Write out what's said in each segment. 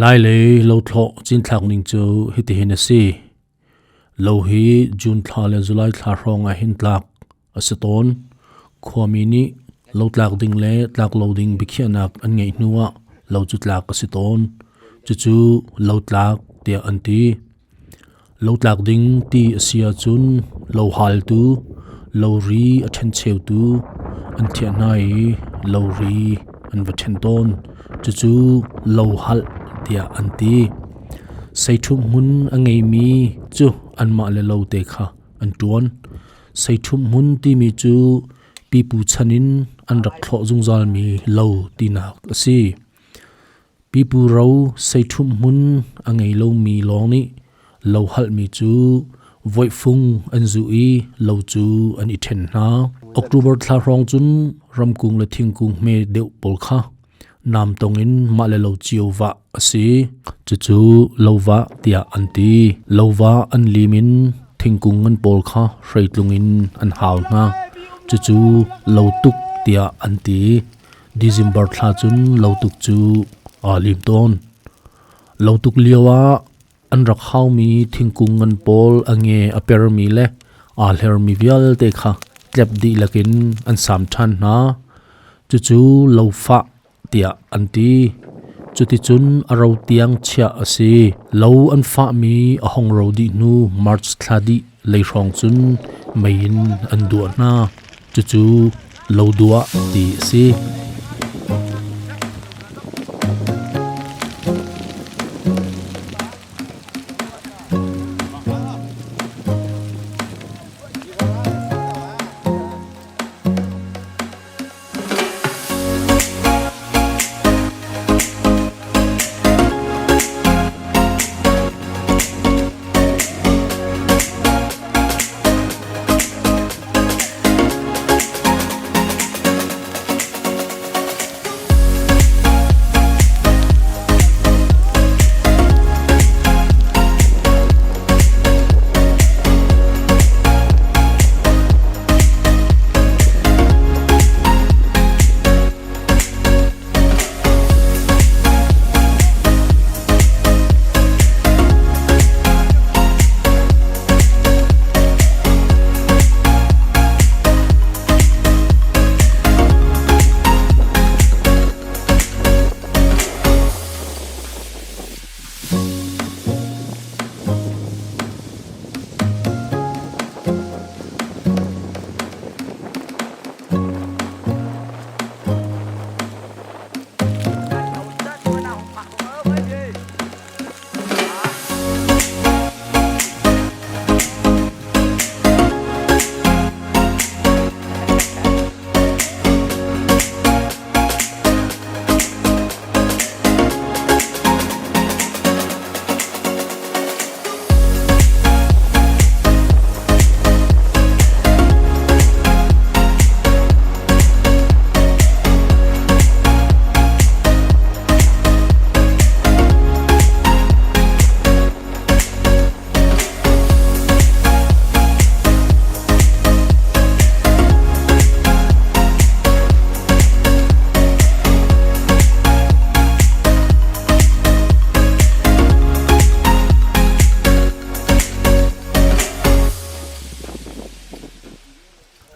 Lai lei lothlawh cinthlak ning cu hitihin a si. Lo hi June thla le July thla hrawng ah hin tlak a si tawn. Khuami nih lo tlak ding le tlak lo ding biakhiahnak an ngeih hnu ah lo cu tlak a si tawn. Cucu lo tlak tiah an ti. Lo tlak ding ti a si ahcun lo haltu, lo ri a ṭhencheutu an thiah hna i lo ri an va ṭhen tawn. Cucu lo halh tiah an ti. Seiṭhum hmun a ngeimi cu anmah le lo te kha an ṭuan. Seiṭhum hmun timi cu pipu chan in an rak thlawh zungzalmi lo tinak a si. Pipu ro seiṭhum hmun a ngei lomi lawng nih lo halhmi cu voihfung an zuh i lo cu an i ṭhen hna. October thla hrawng cun ramkung le thingkung hme deuh pawl kha namtong in mah le lo cio vah a si. Cucu lovah tiah an ti. Lovah an lim in thingkung ngan pawl kha hreitlung in an hau hna. Cucu lotuk tiah an ti. December thla cun lotuk cu aa lim tawn. Lotuk lio ah an rak haumi thingkung ngan pawl a nge a permi le aa hlermi vialte kha tlep dihlak in an sam ṭhan hna. Cucu lofah tiah an ti. Cuticun a ro tiang chiah a si. Lo an fahmi a hong ro dih hnu March thla dih lei hrawng cun mei in an duah hna. Cucu lo duah ti a si.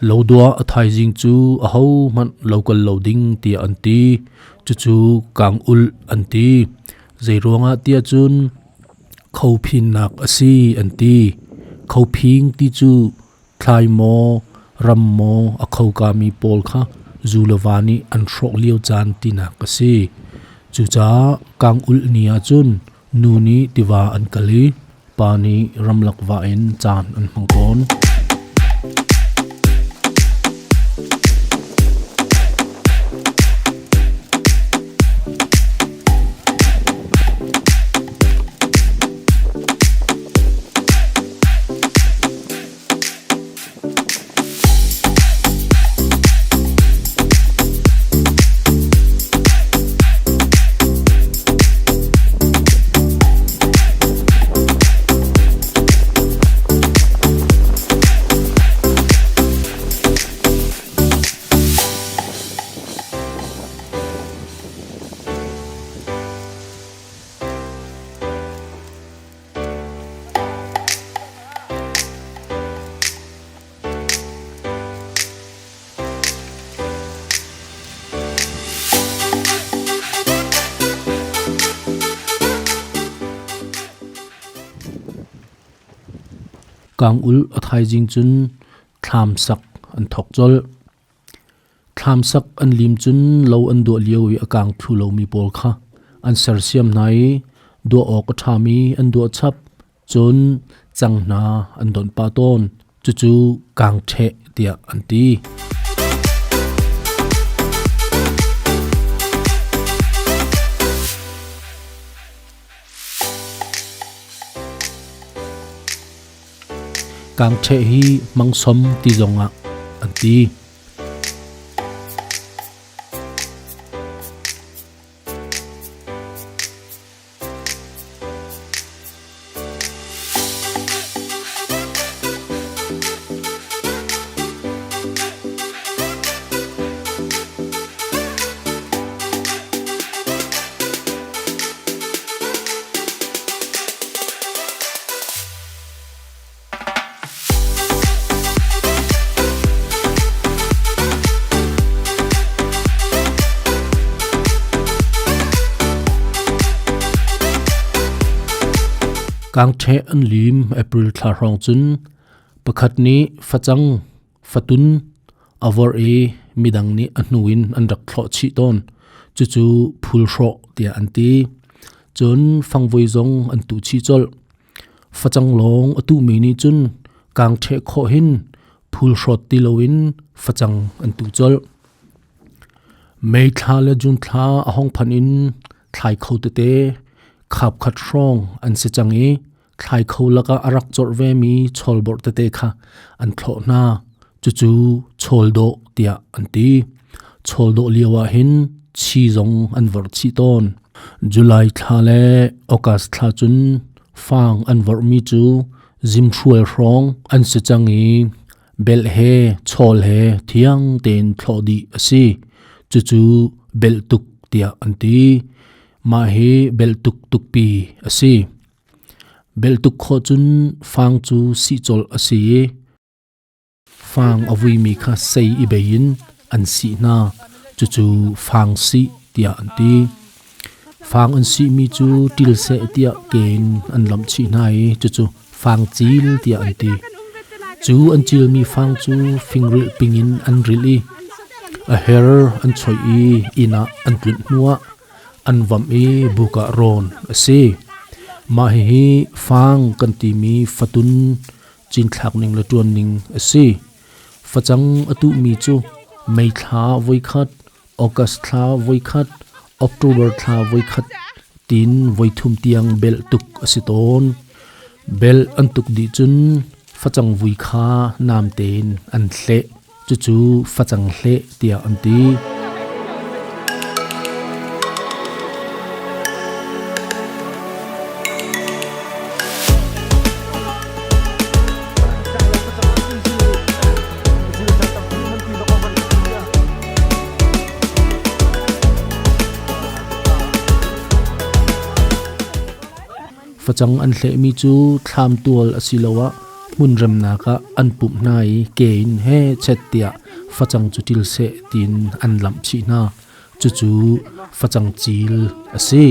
Lodua a thaizing cu ahohmanh lo kal lo ding tiah an ti. Cucu kang ulh an ti. Zeiruangah tiah cun khophinnak a si an ti. Khophing ti cu thlai maw, ram maw a khokami pawl kha zu le va nih an hrawh lio caan tinak a si. Cucaah kang ulh ni ahcun nu nih tiva an kal i pa nih ramlak vah in caan an hmang tawn. Kang ulh a thaizing cun thlam sak an thawk colh. Thlam sak an lim cun lo an duah lio i a kang thlu lomi pawl kha an sersiam hna i duah awk a ṭhami an duah chap. Cun cang hna an donh pah tawn. Cucu kang ṭheh tiah an ti. Kang ṭheh hi mangsom ti zongah an ti. Kangṭheh an lim April thla hrawng cun pakhat nih facang fatun a vorh i midang nih a hnu in an rak thlawh chih tawn. Cucu phulhrawh tiah an ti. Cun fangvoi zong an tuh chih colh. Facang lawng a tuhmi nih cun kangṭheh khawh hin phulhrawt ti loin facang an tuh colh. May thla le June thla a hong phanh in thlai kho tete khap khat hrawng an si cang i thlai kho lakah a rak corh vemi chawlborh tete kha an thlawh hna. Cucu chawl dawh tiah an ti. Chawl dawh lio ah hin chi zong an vorh chih tawn. July thla le August thla cun fang an vorhmi cu zimhrual hrawng an si cang i belh he chawl he thiang tein thlawh dih a si. Cucu belh tuk tiah an ti. Mah hi belh tuk tukpi a si. Belh tuk khawh cun fang cu sih colh a si i Fang a vuimi kha sei i bei in an sih hna, cucu fang sih tiah an ti. Fang an sihmi cu ṭil seh tiah ke in an lamh chih hna i cucu fang cil tiah an ti. Cu an cilmi fang cu fingrilh ping in an rilh i a her an choih i inn ah an tlunh hnuah an vamh i buk ah rawn a si. Mah hihi fang kan timi fatun cinthlak ning le ṭuan ning a si. Facang a tuhmi cu May thla voikhat, August thla voikhat, October thla voikhat tiin voithum tiang belh tuk a si tawn. Belh an tuk dih cun facang vui kha nam tein an hleh. Cucu facang hleh tiah an ti. Facang an hlehmi cu thlam tual asiloah hmunremnak ah an pumh hna i ke in hechet tiah facang cu ṭil seh tiin an lamh chih hna. Cucu facang cil a si.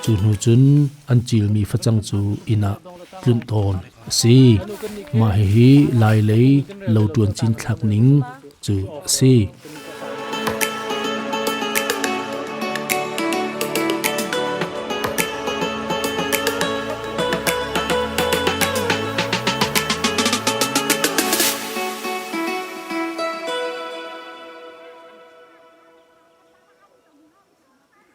Cu hnu cun an cilmi facang cu inn ah tlunh tawn a si. Mah hihi Lai lei lo ṭuan cinthlak ning cu a si.